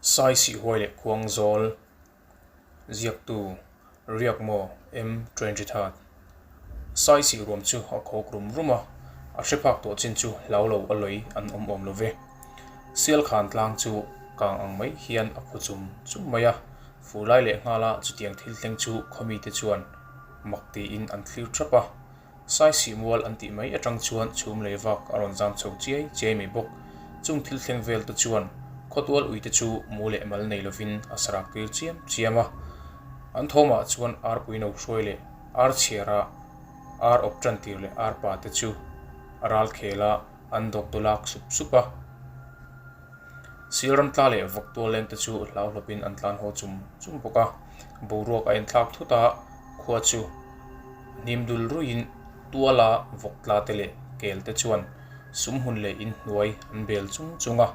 Saisihhuai leh Khuangzawl ziaktu Riakmaw M. Twenty-third Saisih ruam chu a khawk rum rum a, a hre phak tawh chin chu hlau lo a lawi an awm awm lo ve. Sialkhan tlang chu kang ang mai hian a khu chum chum mai a, fur lai leh nghala chutiang thil thleng chu khawmite chuan mak tiin an thlir thap a. Saisih mual an tih mai atang chuan chhum lei vak a rawn zam chho chiai chiai mai bawk. Chung thil thleng vel te chuan khawtual ui te chu mu leh mal nei lovin a sarak tir chiam chiam a. An thawmah chuan arpui no hruai leh ar chhiara ar awp tan tir leh arpa te chu a ral khel a, an dawk dawlak sup sup a. Silram tla leh vawk tual leng te chu hlau hlawpin an tlan haw chum chum bawk a. Boruak a inthlak thut a, khua chu hnim dul ruiin tuala vawk tla te leh kel te chuan sum hun leh inhnuai an bel chung chung a.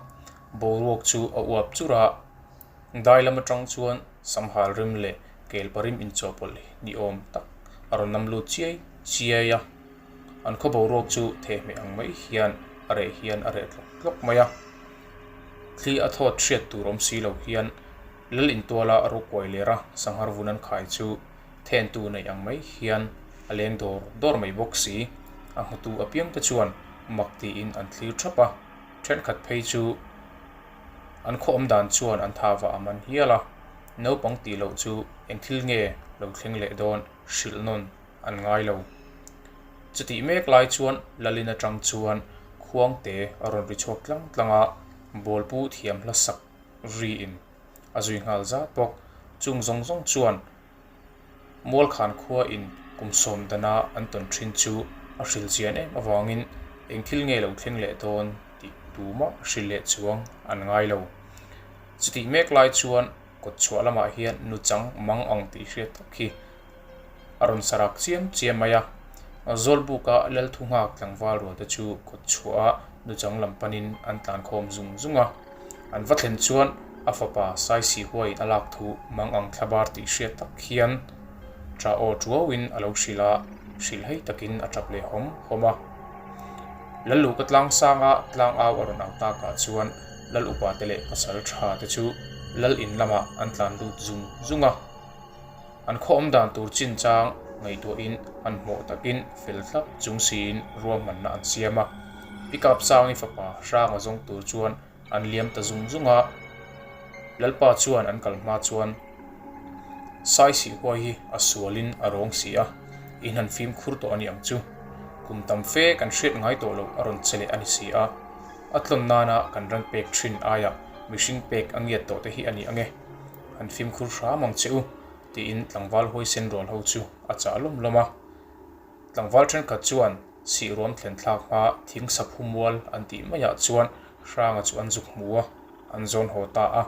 Boruak chu a uap churh a, dai lam atang chuan samhal rim leh kel parim inchawhpawlh ni awm tak a rawn nam lut chiai chiai a. An khaw boruak chu thehmeh ang mai hian a reh hian a reh tlawk tlawk mai a. Thli a thawt hriat tur awm si lo hian Lal intuala a rukuai ler a, sanghar vun an khai chu thentu neih ang mai hian a leng dawr dawr mai bawk si. A hmutu apiang te chuan mak tiin an thlir thap a, thenkhat phei chu an khaw awm dan chuan an tha vah a man hial a. Naupang tih loh chu eng thil nge lo thleng leh dawn hrilh nawn an ngai lo. Chutih mek lai chuan Lalin atang chuan Khuangte a rawn ri chhuak tlang tlang a, Bawlpu thiam hla sak riin a zui nghal zat bawk. Chung zawng zawng chuan Mualkhan khua in kum sawm dana an tawn thin chu a hril chian em avangin eng thil nge lo thleng leh dawn tih tumah hrilh leh chuang an ngai lo. Chutih mek lai chuan kawtchhuah lamah hian nuchang mang ang tih hriat tak hi a rawn sarak chiam chiam mai a. Zawlbuka Lalthu nghak tlangval rual te chu kawt chhuah a nuchang lam panin an tlan khawm zung zung a. An va thlen chuan a fapa Saisi huaiin a lak thu mang ang thlabar tih hriat tak hian ṭah aw ṭuauin a lo hrilh a, hrilh hei takin a ṭap leh hawm hawm a. Lalluka tlang sanga tlang au a rawn au takah chuan Lal upa te leh pasal ṭha te chu Lal in lamah an tlan lut zung zung a. An khaw awm dan tur chinchang ngaihtuahin hmanhmawh takin fel thlap chung siin ruahmanna an siam a. Pickup Sangi fapa Hranga zawng tur chuan an liam ta zung zung a. Lalpa chuan an kal hma chuan Saisih huai hi a sualin a rawng si a, in han fimkhur tawh a ni ang chu. Kum tam fe kan hriat ngai tawh loh a rawn che leh a ni si a. A tlawn nana kan ran pek thin aiah mihring pek a ngiat tawh te hi a ni ang e. Han fimkhur hram ang che u, tiin tlangval huaisen rual ho chu a chah lawm lawm a. Tlangval thenkhat chuan sihruam thlen thlak hma thing saphu mual an tih maiah chuan Hranga chu an zuk hmu a, an zawn haw ta a.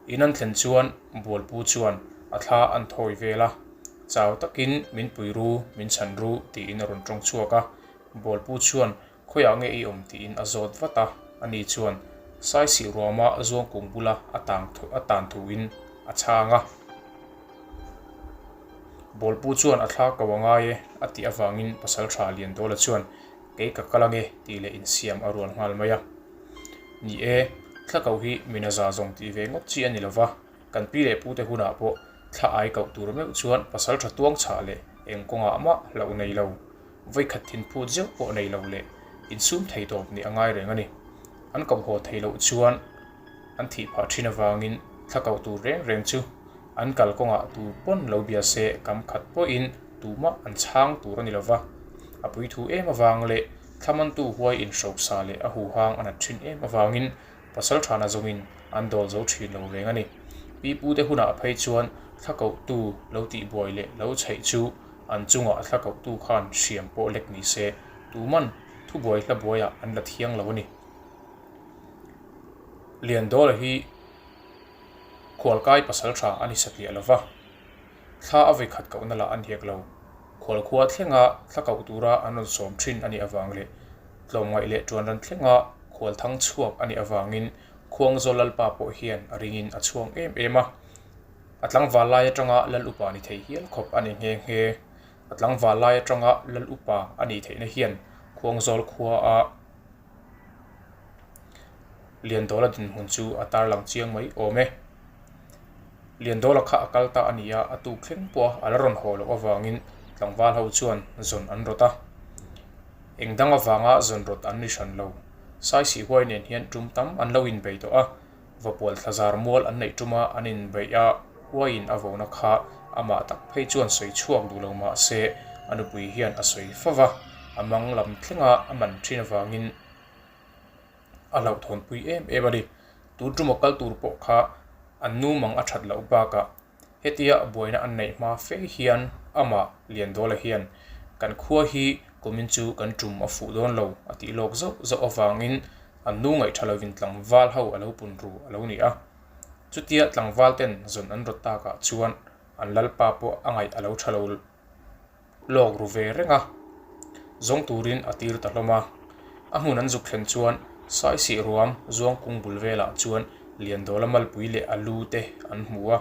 In an thlen chuan Bualpu chuan a thla an thawi vel a, Chau takin min pui ru, min chhan ru, tiin a rawn tawng chhuak a. Bualpu chuan Khawiah nge i awm tiin a zawt vat a, ani chuan Saisih ruama zuangkung bula a tang a tan thuin a chhang a. Bawlpu chuan a thla ko a ngai e a tih avangin Pasaltha Liandawla chuan kei ka kal ange tih leh insiam a rual nghal mai a. Ni e, thla koh hi min a za zawng tih ve ngawt chi a ni lova, kan pi leh pute hunah pawh thla ai koh tur meuh chuan Pasaltha tuang chhah leh eng kawngah mah hlauh nei lo. Vawikhat thinphut zeuh pawh nei lo leh insum thei tawp nih a ngai reng a ni. An koh haw thei loh chuan an thih phah thin avangin thla koh tur reng reng chu an kal kawngah tur pawn lo bia se kam khat pawhin tumah an chhang tur a ni lova. A puithu em avang leh thlamantu huai inhrosa leh a huhang a nat thin em avangin Pasal thana zawngin an dawl zo thin lo reng a ni. Pi pute hunah phei chuan thla kohtu lo tihbuai leh lo chheih chu an chungah thla kohtu khan hriam pawh lek ni se, tuman thubuai hla buaiah an la thiang lo a ni. Liandawla hi khualkai pasal tha a ni satliah lo va, thla a vekhat kohna lah a ni hek lo. Khualkhua thlenga thla koh tura an rawn sawm thin a nih avang leh tlawmngaih leh tuanran thlenga khual thang chhuak a nih avangin Khuangzawl Lalpa pawh hian a ringin a chhuang em em a. A tlangval lai atanga Lal upa ni thei hial khawp a ni nghe nghe. A tlangval lai atanga Lal upa a nih theihna hian Khuangzawl khua a. Liandawla dinhmun chu a tarlang chiang mai awm e. Liandawla kha a kal ta a ni a, a tuk thleng pawh a la rawn haw loh avangin tlangval ho chuan zawn an rawt a. Eng dang avanga zawn rawt an ni hran lo. Saisihhuai nen hian tum tam an lo inbei tawh a, Vapual thlazar mual an neih tuma an inbeih a, huaiin a vona kha amah tak phei chuan sawi chhuak duh lo mah se a nupui hian a sawi fo va, a mang lam thlenga a man thin avangin a hlauhthawnpui em em a ni. Tun tuma kal tur pawh kha an nu mang a that loh bakah Hetia buaina an neih hma fe hian amah Liandawla hian kan khua hi kumin chu kan tum a fuh dawn lo a tih lawk zauh zauh avangin an nu ngaihtha lovin tlangval ho a lo pun ru a lo ni a. Chutia tlangval ten zawn an rawt takah chuan an lalpa pawh a ngaih a lo tha lo lawk ru ve reng a, zawng turin a tir ta hlawm a. A hmun an zuk thlen chuan Saisih ruam Zuangkung bul velah chuan Liandawla malpui leh a lu te an hmu a,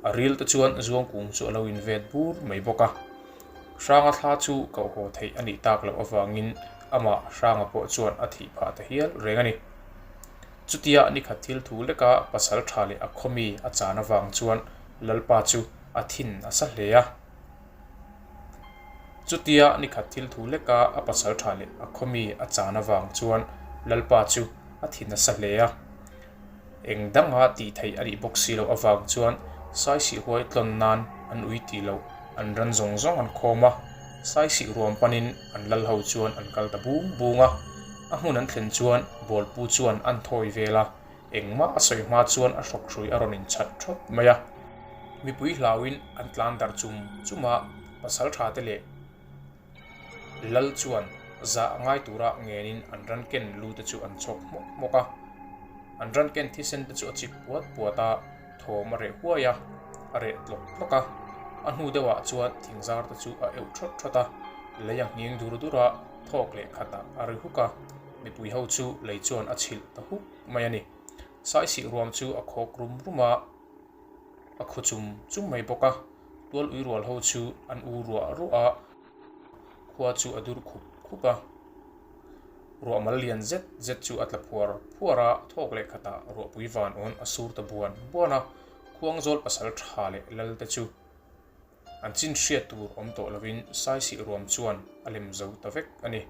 a ril te chuan Zuangkung chu a lo invet bur mai bawk a. Hranga thla chu koh haw theih a nih tak loh avangin amah Hranga pawh chuan a thih phah ta hial reng a ni. Chutia nikhat thil thu leka pasal tha leh a khawmi a chan avang chuan Lalpa chu a thin a sa hle a. Chutia nikhat thil thu leka a pasal tha leh a khawmi a chan avang chuan Lalpa chu a thi nasa hle a. Eng danga tih theih a nih bawk si loh avang chuan Saisih huai tlawn nan an ui tih loh an ran zawng zawng an khawm a, Saisih ruam panin an lal ho chuan an kal ta bung bung a. A hmun an thlen chuan Bawlpu chuan an thawi vel a, Engmah a sawi hma chuan a hrawk hrui a rawn inchhat thawt mai a. Mipui hlauin an tlan darh chum chum a, pasal tha te leh Lal chuan zah ngai tura ngenin an ran ken lu te chu an chhawk hmawk hmawk a. An ran ken thisen te chu a chip puat puat a, thawm a reh huai a, a reh tlawk tlawk a. A hnu deuhah chuan thingzar te chu a euh thawt thawt a, lei a nghing dur dur a, thawk leh khatah a ri huk a, mipui ho chu lei chuan a chhilh ta huk. mai a ni. Saisih ruam chu a khawk rum rum a, a khaw chum chum mai bawk a, tual ui rual ho chu an u ruah ruah a, khua chu a dur khup khup a. Ruah mal lian zet zet chu a tla phuar phuar a, thawk leh khatah ruahpui van awn a sur ta buan buan a, khuangzawl pasal tha leh lal te chu an chin hriat tur awm tawh lovin Saisih ruam chuan a lem zo ta vek a ni.